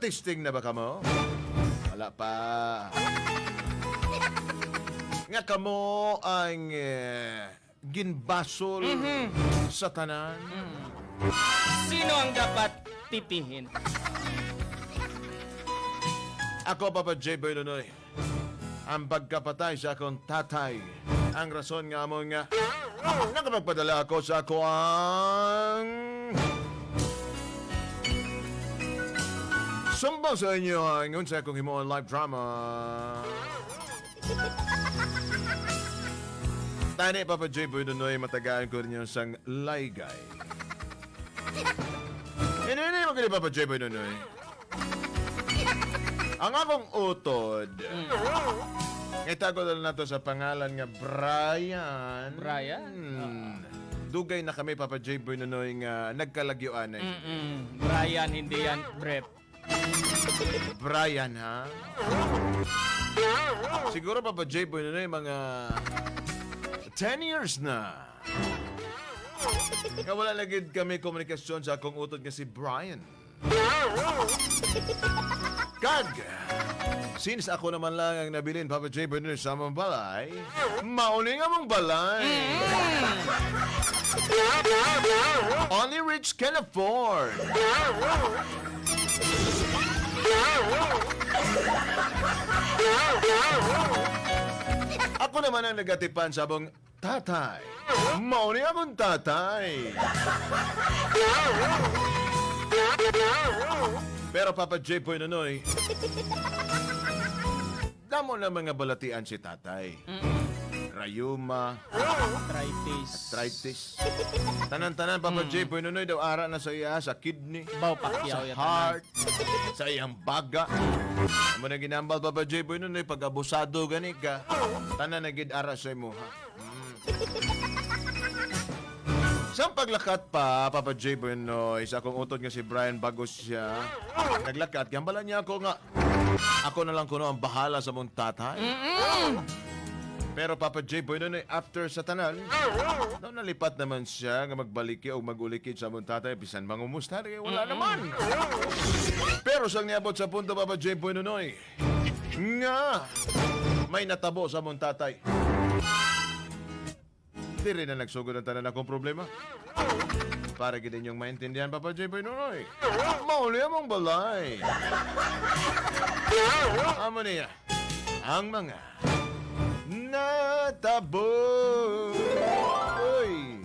Nagpa-testing na ba kamo? Wala pa. Nga kamo ang ginbasol sa tanan. Sino ang dapat titihin? Ako, Papa J. Boy Nonoy, ang pagkapatay sa akong tatay. Ang rason nga mo nga, nakapagpadala ako sa ako ang sumbong sa inyo ang unsa akong himuon live drama. Tani, Papa J. Boy Nonoy, matagaan ko rin yung sang laygay. Ini, ini, magaling, Papa J. Boy Nonoy. Ang akong utod. Itago na lang nato sa pangalan nga Brian. Brian? Dugay na kami, Papa J. Boy Nonoy, nga nagkalagyuan eh. Brian, hindi yan prep. Brian, ha? Siguro, Papa J. Boy Nonoy, mga 10 years na. Nga wala na gid kami komunikasyon sa akong utod nga si Brian. Kag! Since ako naman lang ang nabilin, Papa J. Boy Nonoy, sa among balay, mauni nga mong balay. Only rich can afford. Ako naman ang nagatipan sa abong tatay. Mauni akong tatay. Pero Papa J. Boy Nonoy, damo na mga balatian si tatay. Rayuma, Arthritis. arthritis. Tanan-tanan, Papa J. Boy Nonoy, daw ara na sa iya, sa kidney, Baw Pacquiao sa yata. heart, sa iyang baga. Amo na ginambal, Papa J. Boy Nonoy, pag abusado gani ka, tanan na gid ara sa imo, ha? Sa paglakat pa, Papa J. Boy Nonoy, sa akong utod nga si Brian bago siya naglakat, gambala niya ako nga, ako na lang kuno ang bahala sa mong tatay. Pero Papa J. Boy Nonoy, after sa tanan, no, nalipat naman siya nga magbaliki o magulikid sa mong tatay, bisan mangumusta, eh, wala naman. Pero sang niabot sa punto, Papa J. Boy Nonoy, nga, may natabo sa mong tatay. Di rin na nagsugod ang tanan akong problema. Para gid inyong maintindihan, Papa J. Boy Nonoy. Mauli among balay. Amo niya, ang mga natabo. Uy!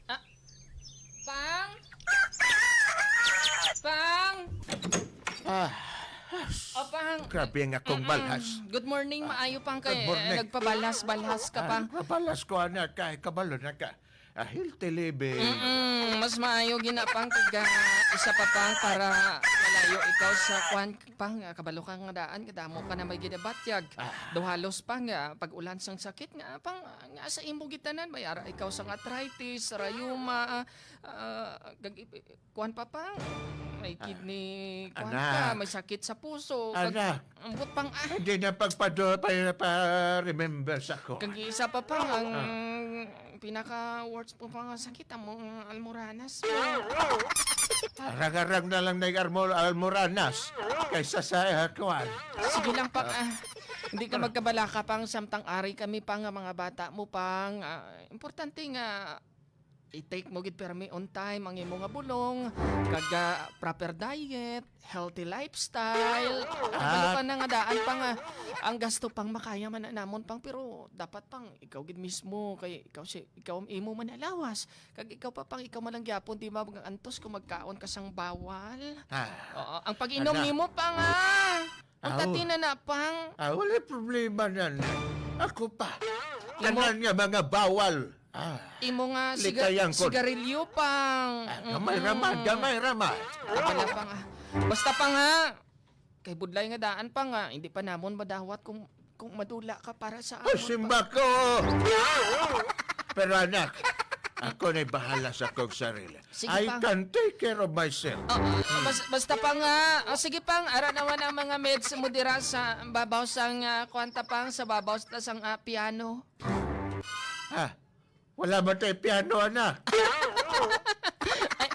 Ah, Pang? Pang? Ah, O, Pang. grabe nga akong balhas. Good morning, maayo pang Good kay morning. nagpabalas-balas ka pa. Ah, balas ko anak ka, kabalo na ka. Ah, healthy living. Mas maayo gina pang kag isa pa pang para malayo ikaw sa kwan pang kabalo ka nga daan kadamo ka na may ginabatyag. Daw halos pang pag ulan sang sakit nga pang nga sa imo gitanan may ara ikaw sang arthritis, rayuma, kwan pa pang may kidney kwan ka, Anak. may sakit sa puso. Anak. Ambot pang ah. Hindi na pagpado, pa, pa remember sa ko. Kag isa pa pang ang pinaka words po pang sakit among almoranas mo. Arang-arang na lang na almoranas kaysa sa kuwan. Sige lang pang ah. Hindi ka magkabala ka pang samtang ari kami pang mga bata mo pang importante nga I-take mo gid permi on time ang imo nga bulong, kag proper diet, healthy lifestyle. Kabalo ka na nga daan pa nga ang gasto pang makaya man na namon pang, pero dapat pang ikaw gid mismo kay ikaw si ikaw ang imo man alawas. Kag ikaw pa pang ikaw man lang gyapon di ba ang antos kung magkaon ka sang bawal. Oo, ang pag-inom Ana. nimo pa nga. Ang Aw. tatina na pang. Wala problema nan. Ako pa. Tanan nga mga bawal. Imo nga siga, Likayang kon. sigarilyo pang. Gamay raman, gamay raman. Wala pa nga. Basta pa nga. Kay budlay nga daan pa nga. Hindi pa namon madawat kung madula ka para sa Ay, amon pa. simba ko! Pero anak, ako na'y bahala sa kong sarili. Sige I pa. can take care of myself. Oo, basta pa nga. O, sige pang, ara naman ang mga meds mo dira sa babaw sang kwanta pang sa babaw sa sang piano. Ha? Wala ba tayo piano, anak? Ay,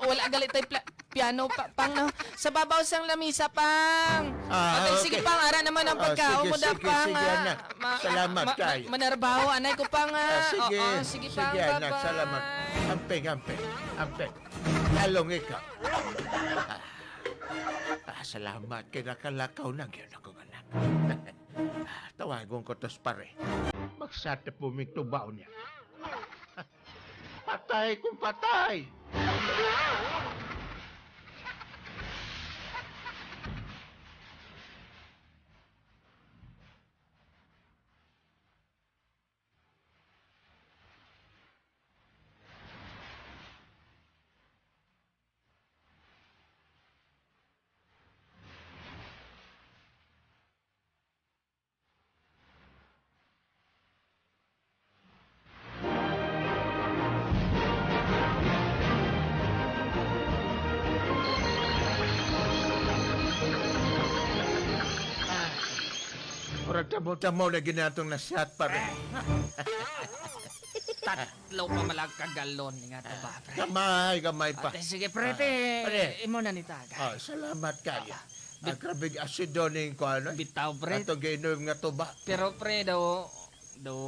wala galit tayo piano pa, pang no. Sa babaw sang lamisa pang. Ah, O, sige okay. pang, ara naman ang Ah, pagkaon sige, mo da sige, pang. sige, anak. Salamat kayo. Manarbaho, anay ko pang. Sige, Oo, sige, pang, sige anak, bye-bye. salamat. Amping, amping, amping. Lalong ikaw. Salamat kay nakalakaw na gyud akong anak. Tawagon ko tos pare. Magsate po mig tubaw niya. Patay kung patay. Murag tamo-tamo na ginatong nasihat pare. Tatlo pa malag ka galon nga to ba, pre? Gamay, gamay pa. Ate, sige, pre, te. Pre. Imo na ni taga. Salamat kayo. Grabe asido ning ko ano. Bitaw, pre. Ato giinom nga tuba. Pero pre, daw, daw,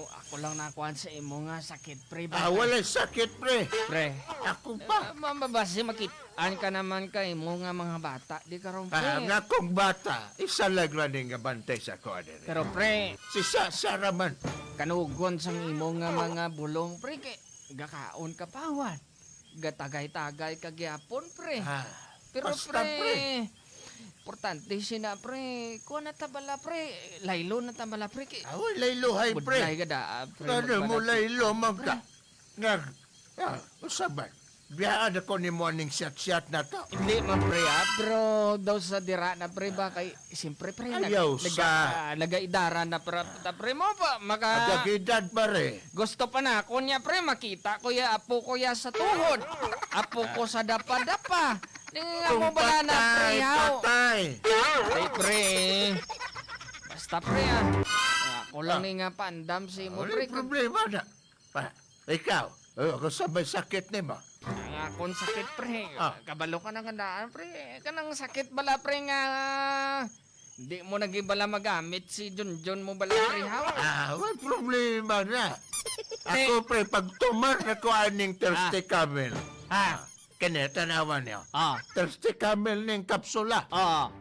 ako lang nakuhan sa imo nga sakit, pre. Ba? Walay sakit pre. Pre. Ako pa. Mababase, makitaan ka naman kay mo nga mga bata. Di ka ron, pre. Ang akong bata, isa lang running nga bantay sa ko diri. Pero pre, Si Sa Sara man. kanugon sang imo nga mga bulong, pre, kay gakaon ka pawan. Gatagay-tagay ka gyapon, pre. Pero Basta, pre, pre. Importante sina pre. Kuha na tabala pre. Laylo na tabala pre. Kay, Walay luhay pre. budlay ka da, pre. Ano mo magbanat. laylo man ka. Nga, usaban. Biyaan ako ni morning shot-shot na to. Hindi man pre pero daw sa dira na pre ba kay siyempre pre Ayaw sa. nagaidara na pre, ta, pre mo pa maka Agagidad pare. gusto pa na ako niya pre makita ko ya apo ko ya sa tuhod, apo ko sa dapa-dapa. Nga mo Kung bala na pre patay, haw. patay. Pre pre. Basta pre ah. Ako lang ni nga pandam si mo Wala pre. problema na. Pa, ikaw, ako sa may sakit ni mo. Ang akong sakit pre. Kabalo ka na nga daan pre. Kanang sakit bala pre nga. Hindi mo nagibala magamit si Junjun mo bala pre haw. Wala problema na. Ako pre, pag tumar na ko aning thirsty camel. Kene, tanawan niyo. Thirsty camel ning kapsula.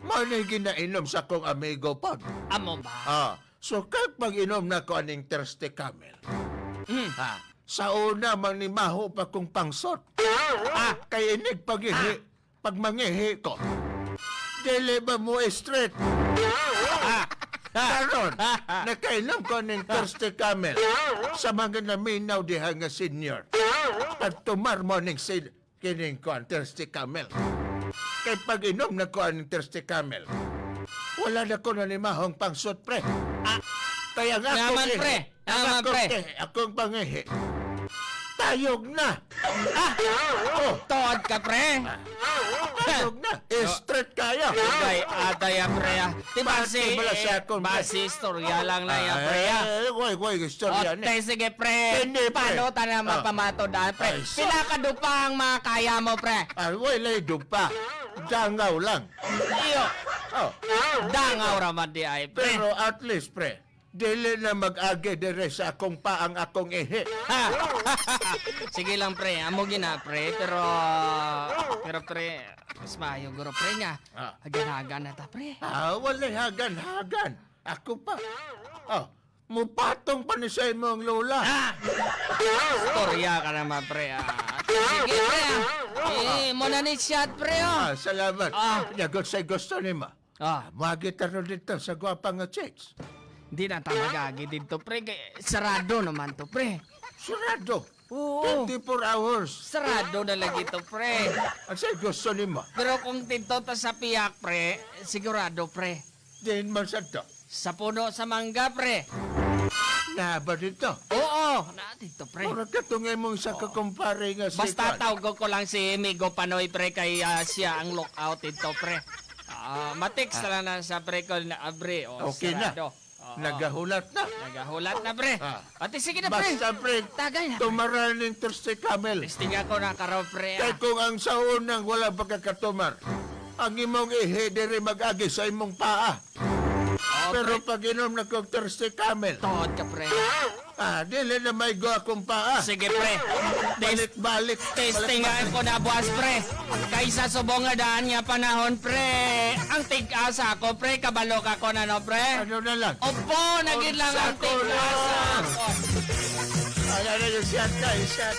Mao ni ginainom sa kong amigo pag. Amo ba? So kapag inom na ko aning thirsty camel, sa una manimaho pa kong pangsot. Kay inig pagihi, pag mangihi ko. Dili ba mo straight? Karon, nakainom ko ning thirsty camel sa mga naminaw diha nga senior. Pag tumar mo ning kining ko ang thirsty camel. Kay pag inom na ko ang thirsty camel, wala na ko nanimahong pangsot, pre. Kaya nga ako, Naman, pre. Ang Naman, akong pre. akong pangihi. Tayog na. Oh, Tuod ka pre. tayog na. Straight kayo. Ay, atay ah, pre ah. Di ba Bakit si, bala siya akong, pre? basi istorya lang na yan pre ah. Way, way, istorya ni. Ote, sige pre. Hindi, pre. Paano tayo mapamatodaan pre? Ay, so- Pila ka pa ang makaya mo pre? Ay, way, lay pa. Dangaw lang. Iyo. Oh, Dangaw raman di ay pre. pero at least, pre, Dili na mag-agi dire sa akong paang akong ihi. Ha! Sige lang pre, amo gina pre, pero pero pre, mas maayo guro pre nga. Ah. Hagan-hagan na ta pre. Ah, walay hagan-hagan. Ako pa. Oh, mupatong pa ni sa imong lola. Ah! Storya ka naman pre ah. Sige pre ah. Eh, mo na ni shot pre oh. Ah, salamat. Ah. Yagot sa gusto ni ma. Ah, Magi taro dito sa gwapa nga chicks. hindi na ta magagi dito pre. Kay sarado naman to pre. Sarado. Oo. 24 hours. Sarado na lagi to pre. Ang sa gusto ni ma. Pero kung dito ta sa piyak pre, sigurado pre. Din man sa to. Sa puno sa mangga pre. Na ba dito? Oo, na dito pre. Mura ka tungay mong sa kakumpare nga si Basta Kwan. tawag ko lang si Migo Panoy pre kay siya ang lookout dito pre. Ah, matext na lang na sa pre ko na abre o Okay na. sarado. Oo. Nagahulat na. Nagahulat na pre. Ah. Ate sige na pre. Basta pre, Tagay na. tumaran ng Thursday Camel. Testing ako na karaw pre. Kay Ah. kung ang saunang wala pagkakatumar, ang imong ihi diri mag-agi sa imong paa. Oh, Pero pre. pag inom na kong Thursday Camel, Tuod ka pre. ah, dili na may go akong paa. Sige pre. Test Balik-balik. Testingan ko na buwas pre. Kaysa subong nga daan nga panahon pre. Ang tig-asa ko pre, kabalo ka ko na no pre. Ano na lang? Opo, naging lang ang Unsa ko tig-asa lang. ko. Ano na yung shot ka, yung shot.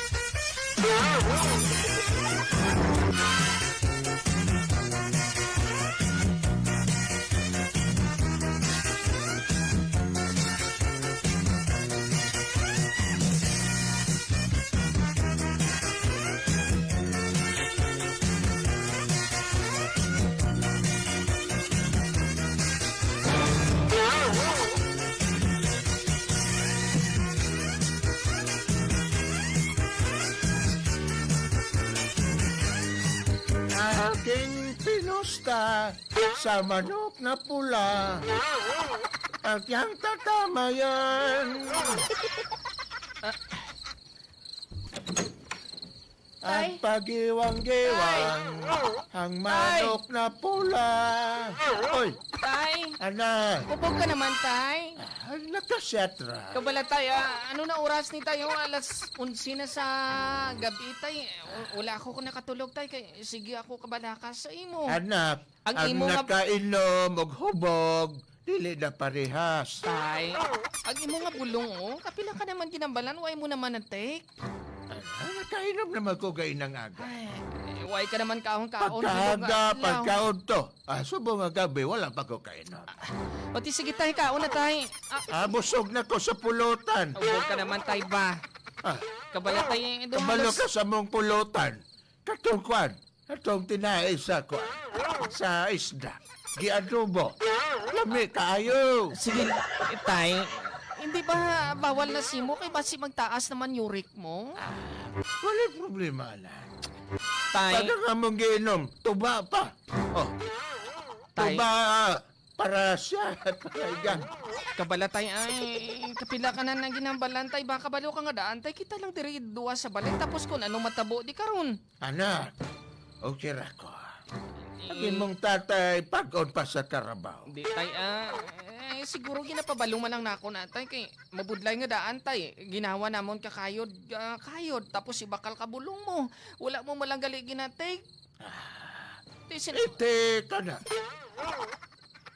Aking pinusta sa manok na pula. At yang tatamayan. At pagiwang-giwang ang manok na pula. Oy, Tay, ana, upog ka naman tay. nakasetra. Kabala tay, ah, ano na oras ni tayo? Alas 11 na sa gabi tay. Wala ako kung nakatulog tay. Kay, sige ako kabalaka sa imo. Anak, Ang ang, imo nga- nakainom og hubog, dili na parehas. Tay, ang imo nga bulong oh. Kapila ka naman ginambalan, why mo naman na take? Ah, nakainom naman ko gainang aga. Ay, eh, why ka naman kaon-kaon? Pagkaaga, pagkaon to. Ah, subong nga gabi, wala pa ko kainom. O ti sige tay, kaon na tay. Ah, Ah, busog na ko sa pulutan. ubog ka naman tay ba? Ah, Kabala tay, eh, doon kabalo halos- ka sa mong pulutan. Katong kwan, katong tinae sa kwan, sa isda. Giadobo. Lami kaayo. Sige, eh, tay. Hindi ba bawal na simo kay basi magtaas naman uric mo? Wala problema na. Tay, Pag ang among giinom, tuba pa. Oh, tay, tuba ah, para siya at para kabala tay ay kapila ka na nang ginambalan tay baka balo ka nga daan tay kita lang diri duwa sa balay tapos kung ano matabo di karon. Anak, okay ra ko. Ang imong tatay, pag-on pa sa Carabao. Di tay ah, eh, siguro ginapabalo man lang nako na tay kay mabudlay nga daan tay. Ginawa namon ka kayod ah, kayod tapos ibakal ka bulong mo. Wala mo malang gali ginatake. Ti sin Ite ka na.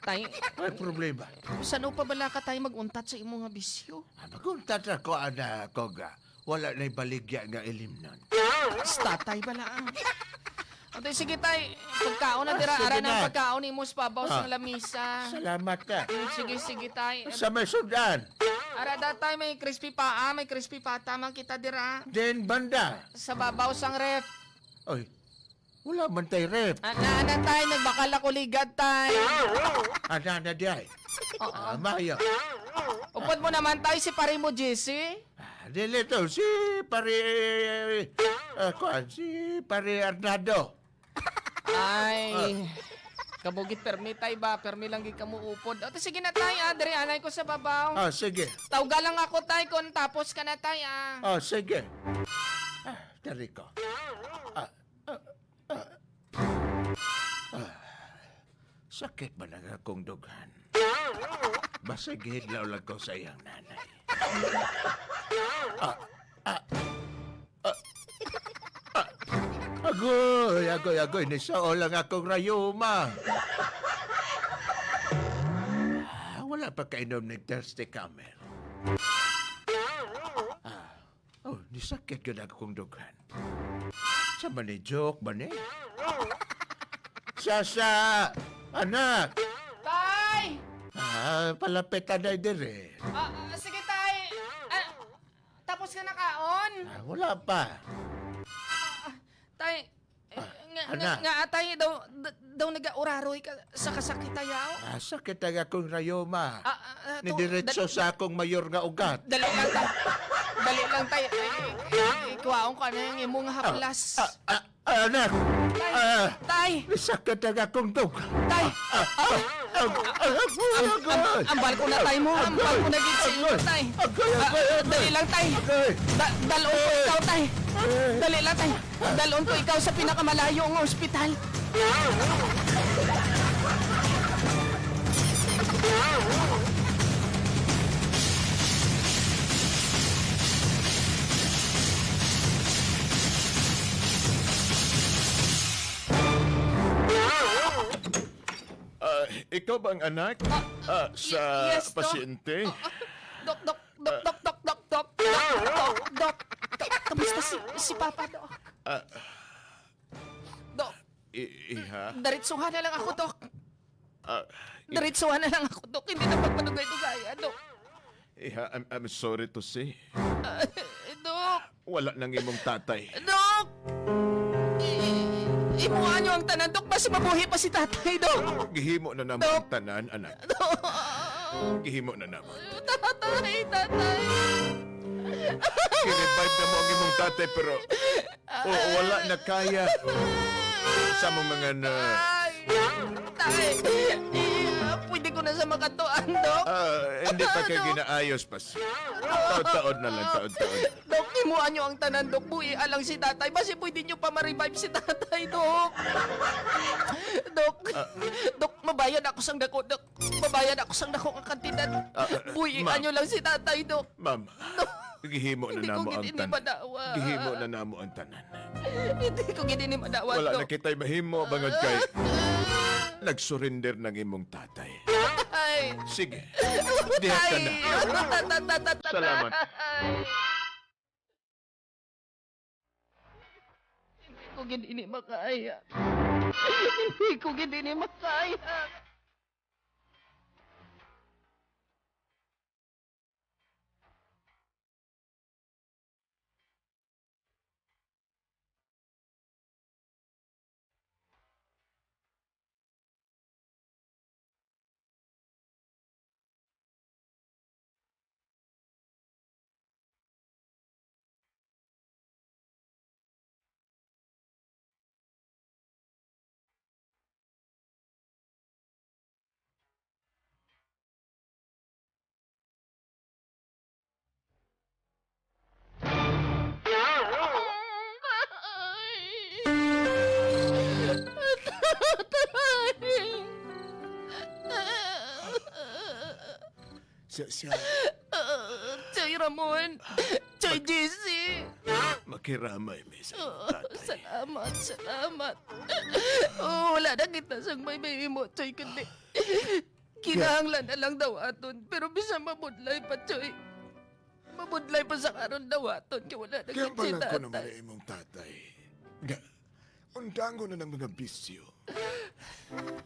tay, May problema. saan pa bala ka tay maguntat sa imo nga bisyo? Maguntat ako, anak ko ga. Wala na'y baligya nga ilimnon. Basta tay bala ah. Atay, sige tay, pagkaon na dira, Ah, sige ara na ang na. pagkaon ni mo sa pabaw Ah. sa lamisa. Salamat ka. Sige, sige tay. Sa may sudan, Ara da tay, may crispy paa, may crispy pata man kita dira. din banda. Sa babaw sang ref. Oy, wala man tay rep. Ana, ana tay, nagbakal ako ligad tay. Ana na di ay. Oo. Ah, mayo. Upod mo naman tay, si pare mo Jesse. Ah, dili to, si pare... Ah, kuan, si pare Arnado. Ay. Kabugit permi tay ba, permi lang gid kamo upod. O, sige na tay, ah, diri anay ko sa babaw. Ah, sige. Tawga lang ako tay kung tapos ka na tay ah. Ah, sige. Ah, dari ko. Ah, ah, ah. Ah, sakit ba na akong dughan? Basta gihidlaw lang ko sa iyang nanay. Ah, ah, ah, ah. Agoy, agoy, agoy. Nisao lang akong rayuma. Ah, wala pa kainom ng thirsty camel. Ah, oh, nisakit yun akong dughan. Sa man ni joke ba ni? Sasa! Anak! Tay! Ah, palapit na dire. Ah, ah, sige, tay. Ah, tapos ka na kaon? Ah, wala pa. Tay, eh, nga, nga, anak. nga, tay, daw, daw nag-auraroy ka sa kasakit tayaw? Ah, sakit ang akong rayuma. Ah, ah, ah, Nidiretso sa akong mayor nga ugat. Dali lang, tay. Dali lang, tay. Ay, ay, kuwaon ka na yung imong haplas. Ah, ah, ah, anak! Tay, Ah, tay, sakit ang akong dug. tay. Ah, ah, agoy, agoy. Ambal ko na tay mo. Ambal ko na gid sa imo, tay. Agoy, Ah, agoy, agoy. dali lang, tay. Agoy. Dalon ko ikaw, tay. Dali lang, tay. Dalon ko ikaw sa pinakamalayo nga ospital. Ah, ikaw ba ang anak? Ah, sa yes, Doc. pasyente? Dok, dok, dok, dok, dok, dok, dok, dok, dok, dok. Kamusta si Papa, Dok? Ah. Dok, Iha? diretsuhan na lang ako, Dok. Ah, Diretsuhan na lang ako, Dok. Hindi na pagpadugay-dugay, Dok. iha, I'm sorry to say. Ah, Dok, Wala nang imong tatay. Dok! Imuha niyo ang tanan, Dok. Basta mabuhi pa si tatay, Dok. Gihimo na namo Dok. ang tanan, anak. Dok! Gihimo na namo. Tatay, tatay. Kirevive na mo ang imong tatay pero wala na kaya sa mong mga na. Ay, tay. Eh, pwede ko na sa makatuan, Dok. Ah, hindi pa kay Dok. ginaayos pas. Taon-taon na lang, taon-taon. Dok, imuha niyo ang tanan, Dok. Buhi alang si tatay. Basta pwede niyo pa ma-revive si tatay, Dok. Dok, Dok, mabayad ako sang dako, Dok. Mabayad ako sang dako ang kantidad. Ah, ah, Buhi ma'am. niyo lang si tatay, Dok. Ma'am, Dok, gihimo na Hindi ko namo ang gid ini tanan. madawa. Gihimo na namo ang tanan. Hindi ko gid ini madawa, Wala Dok. na kita'y mahimo bangod kay nagsurrender ng imong tatay. Ay. Sige. Diha ka na. Salamat. Hindi ko gid ini makaya. Hindi ko gid ini makaya. Siya, siya. Choy Ramon. Choy JC. Makiramay may sa imong Oh, tatay. salamat, salamat. Oh, wala na kita sang may may mo, Choy, kundi kinahanglan na lang daw aton. Pero bisan mabudlay pa, Choy. Mabudlay pa sa karon daw aton. Kaya wala na Kaya kita si pala ko naman tatay. ang imong tatay. Nga, undango na ng mga bisyo.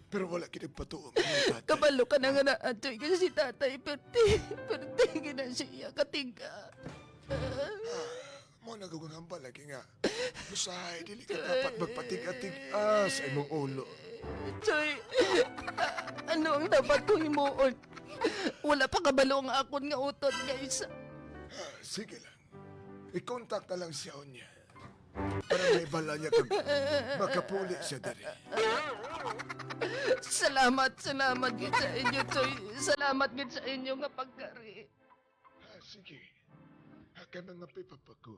Pero wala kinagpatuong imong tatay. Kabalo ka na nga na, Choy, kasi si tatay, perti, perti, gina siya, katiga. Mo na gugong hambal lagi nga. Usahay, dili ka dapat magpatig-atig sa imong ulo. Choy, ano ang dapat kong himuon? Wala pa kabalo ang akon nga utot, guys. Ah, sige lang. I-contact na lang siya niya. Para may bala niya kag makapuli siya diri. Salamat, salamat gid sa inyo, Choy. Salamat gid sa inyo nga pagkari. Ah, sige. Haka na nga pipapako.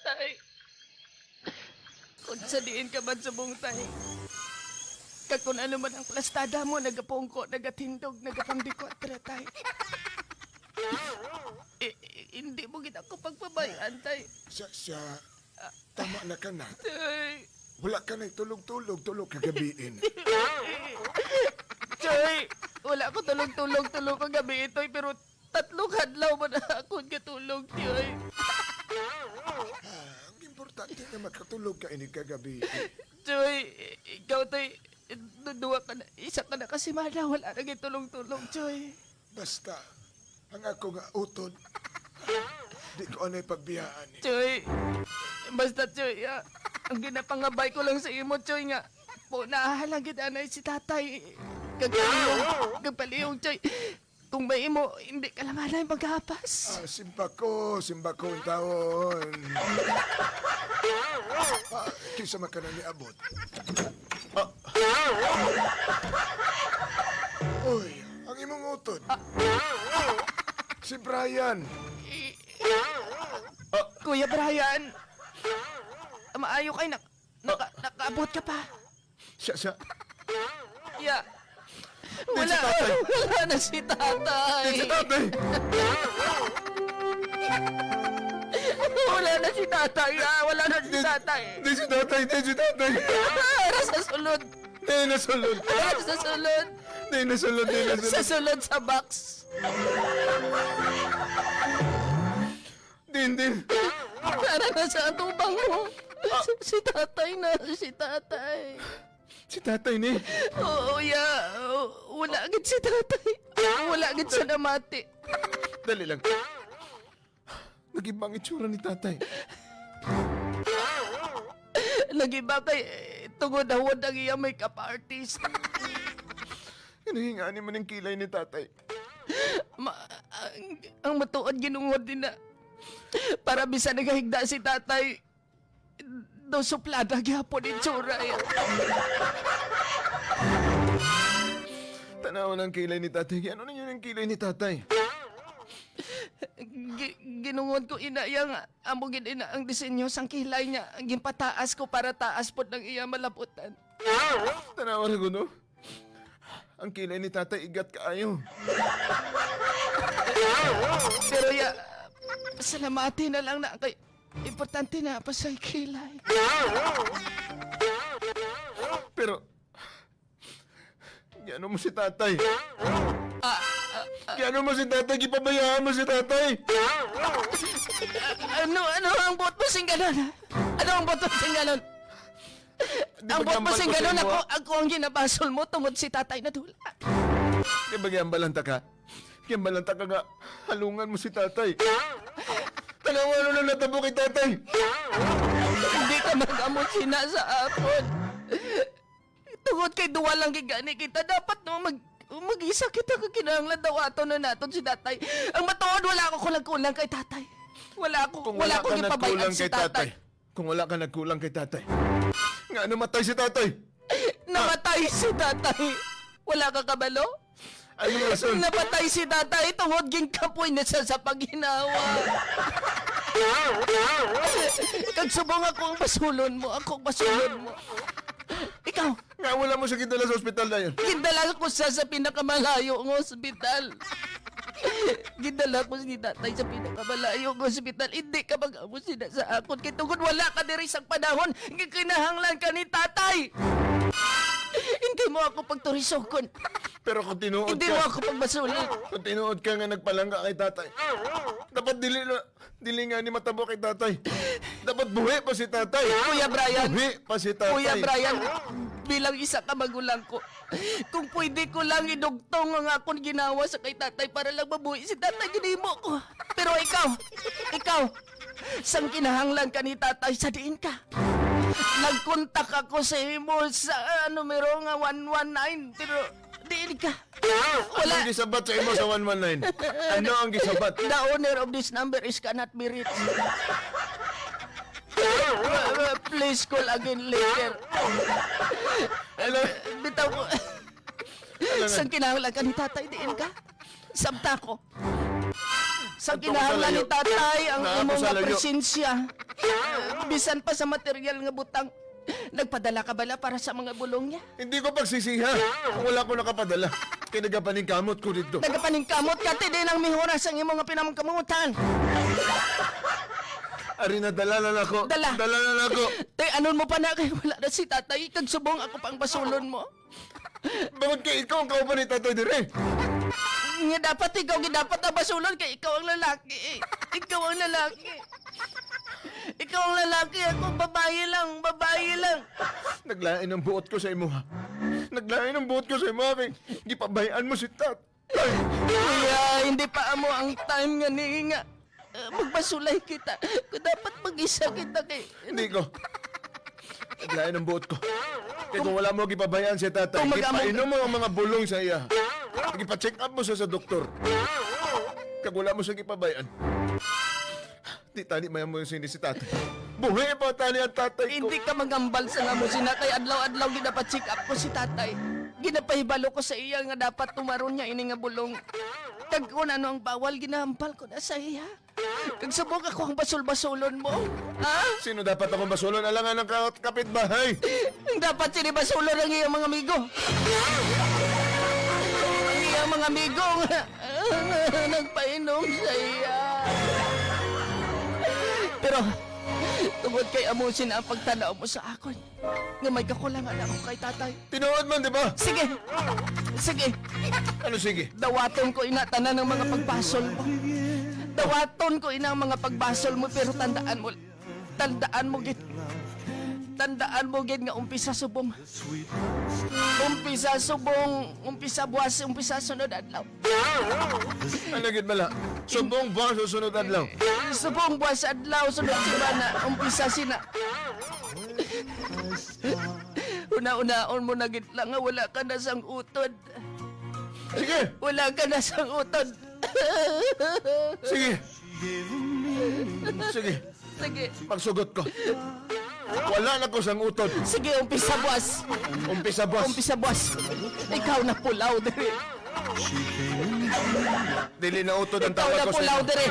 Tay. Kung sa diin ka man subong, tay. Kag kung ano man ang plastada mo, nagapungko, nagatindog, nagapangdikotra, tay. Hindi mo gid ako pagpabayaan, tay. Siya, siya, tama na ka na. Tay. Wala ka na tulog-tulog, tulog kagabiin. Choy, wala ko tulog-tulog tulog kagabi itoy, pero tatlong hadlaw man na ako katulog, Choy. Ah, ang importante nga makatulog ka ini kagabi. Choy, ikaw toy, duwa ka na, isa ka na kasi mana, wala na tulong-tulog, Choy. Basta, ang ako nga utod, di ko anay pagbiyaan eh. Choy, basta Choy, ang ginapangabay ko lang sa imo, Choy, nga, po naahalang kita na si tatay. Kagpalihong, kagpalihong, Choy. Kung may imo, hindi ka lang anay maghapas. Ah, simba ko, simba ko ang taon. Ah, kinsa man ka na niabot. Ah. Uy, ang imong utod. Si Brian. Kuya Brian, maayo kay nakaabot ka pa. Siya, siya. Yeah. Wala, si tatay. wala na si tatay. Di si tatay! Wala na si tatay. Wala na si tatay. Di si tatay! Di si tatay! Ara sa sulod. Di nasulod! Ara sa sulod. Di nasulod! Di nasulod! Sa sulod sa box. Din, din! Ara na sa atubang mo. Si tatay na, si tatay. Si tatay ni! Oo, yeah. Wala agad si tatay. Wala agad siya namati. Dali lang. Nag-ibang itsura ni tatay. Nagiba kay tungod awod ang iya makeup artist. Hinahingaan man ang kilay ni tatay. Ang matuod ginungod din na para bisan nagahigda si tatay do suplada gyapon itsura ya. Tanaw ng kilay ni tatay. Ano na yun ang kilay ni tatay? Ginungod ko ina iya nga amo gid ina ang disenyo sang kilay niya. Ang ginpataas ko para taas pod ng iya malabutan. Tanaw na ko, no? Ang kilay ni tatay, igat kaayo. Pero ya salamati na lang na kay importante na pa sa kilay. Pero, Gano mo si tatay? Gano mo si tatay? Gipabayaan mo si tatay? Ano ang buot mo sing ganon? Ano ang buot mo sing ganon? Di Ang ba buot mo gambal sing ko sa ganon imo, ako, ah? ako ang ginabasol mo tungod si tatay na dula. Di ba giambalan ta ka? Giambalan ta ka nga, halungan mo si tatay. Tanawa ano na natabo kay tatay? Hindi ka mag-amot sina sa akon. Tungod kay duwa lang gigani kita, dapat no mag-isa kita kung kinahanglan daw ato na naton si tatay. Ang matuod, wala ako kulang-kulang kay tatay. Wala ako, Kung wala wala akong ka ipabayaan nagkulang si kay tatay. tatay. Kung wala ka nagkulang kay tatay. Nga namatay si tatay. Namatay si tatay. Wala ka kabalo? Anong rason? Napatay si tatay tungod ginkapoy na siya sa paghinawa. Kag subong ako ang basulon mo, ako ang basulon mo. Ikaw, Nga wala mo siya gidala sa ospital na yun. gindala ko siya sa pinakamalayong ospital. Gindala ko si tatay sa pinakamalayong ospital. Hindi ka mag-amo sila sa akon. Kay tungod wala ka diri sa panahon. Gikinahanglan ka ni tatay. Hindi mo ako pagturisokon. Pero kung tinuod Hindi ka, mo ako pagbasulon. kung tinuod ka nga nagpalangga kay tatay, dapat dili na, dili nga ni matabo kay tatay. Dapat buhi pa si tatay. Kuya Brian. Buhi pa si tatay. Kuya Brian, bilang isa ka magulang ko, kung pwede ko lang idugtong ang akong ginawa sa kay tatay para lang mabuhi si tatay, ginimo ko. Pero ikaw, ikaw, sang kinahanglan ka ni tatay, sa diin ka. Nagkontak ako sa imo sa numero nga 119, pero diin ka. Wala. Anong gisabat sa imo sa 119? Ano ang gisabat? The owner of this number is cannot be reached. Please call again later. Ano? Bitaw ko. Saan kinahanglan ka ni tatay? Diin ka? Samta ko. Sa Adto ko sa kinahanglan ni layo. tatay ang Naa ko imong sa nga layo. presensya. Bisan pa sa material nga butang. Nagpadala ka bala para sa mga bulong niya? Hindi ko pagsisiha kung wala ko nakapadala. Kay nagapaningkamot ko dito. Nagapaningkamot ka, ti din ang mihura sa imong nga pinamangkamutan. Ari na dala na nako. Dala. Dala na nako. Te, anon mo pa na kay wala na si tatay. Kag subong ako pang basulon mo. Bakit kay ikaw ang kauban ni tatay dire? Nga dapat ikaw, nga dapat ang basulon kay ikaw ang lalaki eh. Ikaw ang lalaki. Ikaw ang lalaki, ako babae lang, babae lang. Naglain ang buot ko sa imuha. Naglain ang buot ko sa imuha kay gipabayaan mo si tatay. Kuya, hindi pa amo ang time nga ni nga. Magbasulay kita. Kung dapat mag-isa kita kay... Hindi ko. Naglain ang buot ko. Kaya kung wala mo gipabayaan si tatay, Kung mag-amo- gipainom mo ang mga bulong sa iya. Gipa-check up mo siya sa doktor. Kag wala mo siya gipabayaan. Di tani maya mo yung sini si tatay. Buhi pa tani ang tatay ko. Hindi ka magambal sa nga mo sinatay. Adlaw-adlaw ginapa check up ko si tatay. Ginapahibalo ko sa iya nga dapat tumaron niya ini nga bulong. Kag kung ano ang bawal, ginahampal ko na sa iya. Kag subong ako ang basol-basolon mo. Ha? Sino dapat akong basulon? Alangan ng kapitbahay. Ang dapat sinibasulon ang iyang mga amigo. Ang iyang mga amigo nga nagpainom sa iya. Pero tungod kay amusin ang pagtanaw mo sa akon, nga may kakulangan ako kay tatay. Tinuod man, di ba? Sige, sige, Ano sige? dawaton ko ina tanan ng mga pagbasol mo. Dawaton ko ina ang mga pagbasol mo pero tandaan mo gid. Tandaan mo gid nga umpisa subong. Umpisa subong, umpisa buwas, umpisa sunod adlaw. Ano gid bala? Subong buwan susunod adlaw. Subong buwas adlaw sunod semana, umpisa sina. Una-unaon mo na gid lang nga wala ka na sang utod. Sige! Wala ka na sang utod. Sige! Sige, Sige. magsugot ko. Wala na ko sang utod. Sige, umpisa buwas. Umpisa boss. Umpisa buwas. Ikaw na pulaw diri. Dili na utod ang Ikaw tawag na ko sa pulaw imo. diri.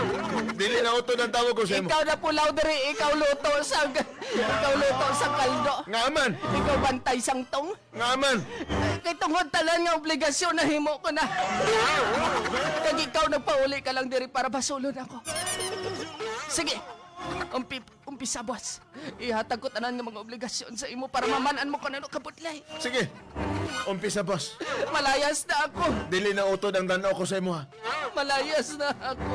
Dili na utod ang tawag ko sa imo. Ikaw na pulaw diri. Ikaw luto sa ikaw luto sa kaldo. Nga man, Ikaw bantay sang tong. nga man. Kay tungod talan nga obligasyon na himo ko na. Kag ikaw nagpauli ka lang diri para basulon ako. Sige. Umpisa buwas. Ihatag ko tanan nga mga obligasyon sa imo para mamanan mo kung ano kabutlay. Sige. Umpisa boss. Malayas na ako. Dili na utod ang danaw ko sa imo ha. Malayas na ako.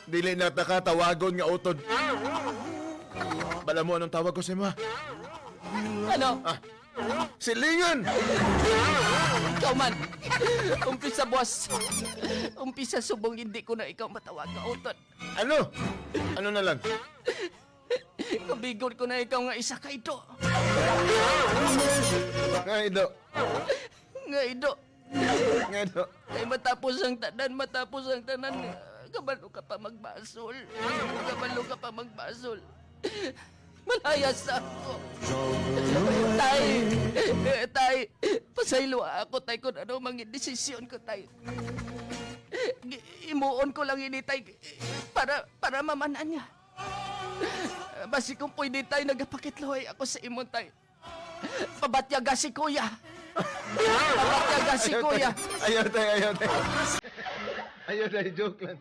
Dili na taka tawagon nga utod. Bala mo anong tawag ko sa imo ha? Ano? Silingan! Ikaw man. Umpisa buwas. Umpisa subong hindi ko na ikaw matawag ka utod. Ano? Ano na lang? Kabigon ko na ikaw nga isa ka ito. Nga ido. Nga ido. Nga ido. Kay matapos ang tanan, matapos ang tanan. Kabalo ka pa magbasol. Kabalo ka pa magbasol. Malayas na ako. Tay, tay, pasaylo ako tay kung ano mang desisyon ko tay. Imuon ko lang ini tay para mamanan niya. Basi kung pwede tay, nagapakitloy ako sa imon tay. Pabatyaga si kuya. Pabatyaga si kuya. Ayaw tayo, ayaw tayo. Ayaw tayo, joke lang.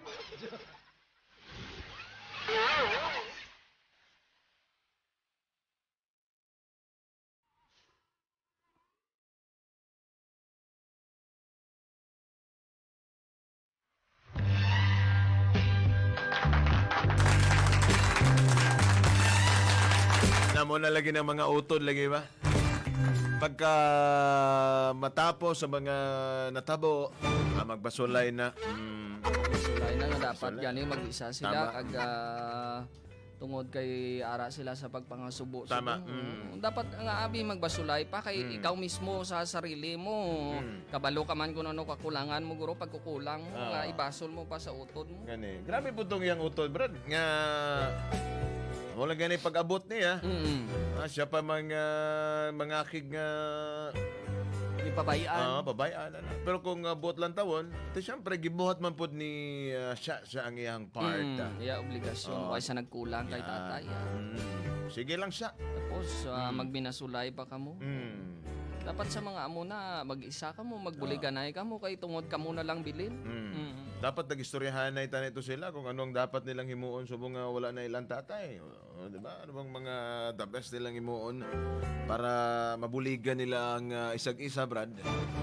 Namo na lagi ng mga utod lagi ba? Pagka matapos sa mga natabo, magbasulay na. Sulay na nga dapat gani mag-isa sila Tama. kag tungod kay ara sila sa pagpangasubo. Tama. So, dapat nga abi magbasulay pa kay ikaw mismo sa sarili mo. Kabalo ka man kung ano kakulangan mo guro pagkukulang mo nga ibasol mo pa sa utod mo. Gani. Grabe po tong iyang utod, brad. Nga wala gani pag-abot niya. Siya pa mga mangakig nga Ipabayaan. Ah, pabayaan na na. Pero kung buot lang tawon, ti syempre gibuhat man pud ni siya sa ang iyang part. Yeah, obligasyon. Why sa nagkulang kay tatay, ah. Sige lang siya. Tapos, magbinasulay pa kamo. Dapat sa mga amo na, mag-isa ka mo, magbuliganay ka mo, kay tungod ka mo na lang bilin. Dapat nagistoryahan na ito sila kung anong dapat nilang himuon subong nga wala na ilang tatay. O, di ba? Ano bang mga the best nilang himuon para mabuligan nila ang isag isa, Brad?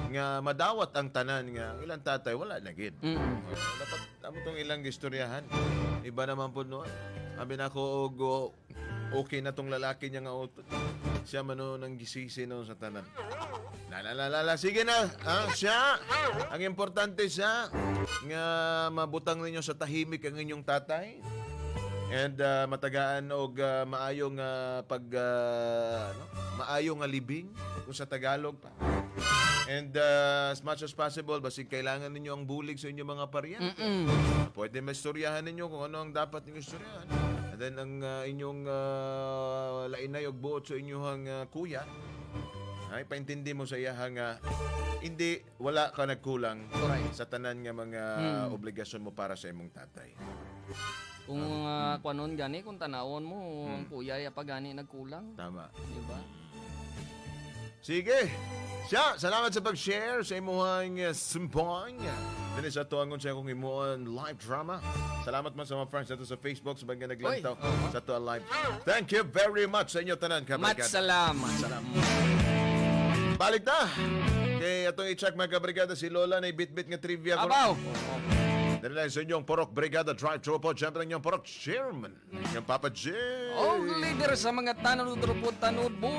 Nga madawat ang tanan nga ang ilang tatay wala na gid. O, dapat amo tong ilang gistoryahan. Iba naman po noon. Abi na ako og oh, okay na tong lalaki niya nga utot. Siya man noon ang gisisi noon sa tanan. La la la la la. Sige na. Ah, siya. Ang importante siya nga mabutang ninyo sa tahimik ang inyong tatay. And matagaan og maayong pag ano, maayong nga libing kung sa Tagalog pa. And as much as possible, basig kailangan ninyo ang bulig sa inyong mga paryente. Pwede maistoryahan ninyo kung ano ang dapat ninyo istoryahan. And then ang inyong lainay og buot sa inyong kuya, ay paintindi mo sa iyahang hindi wala ka nagkulang sa tanan nga mga obligasyon mo para sa imong tatay. Kung kwanon gani, kung tanawon mo, ang kuya ya pa gani nagkulang. Tama. Di ba? Sige. Siya, salamat sa pag-share sa imuhang sumpong. Dili sa tuangon sa akong imuon live drama. Salamat man sa mga friends nato sa Facebook sa mga naglantaw Oy, oo. sa ato live. Thank you very much sa inyo tanan, Mat kabrigada. salamat. Balik na! Kay atong i-check, mga kabrigada, si Lola na bit-bit nga trivia ko. Abaw! Dali lang sa inyong Porok Brigada Drive Thru po. Siyempre ang inyong Porok Chairman, inyong Papa J. Og leader sa mga tanod, rupot, tanod,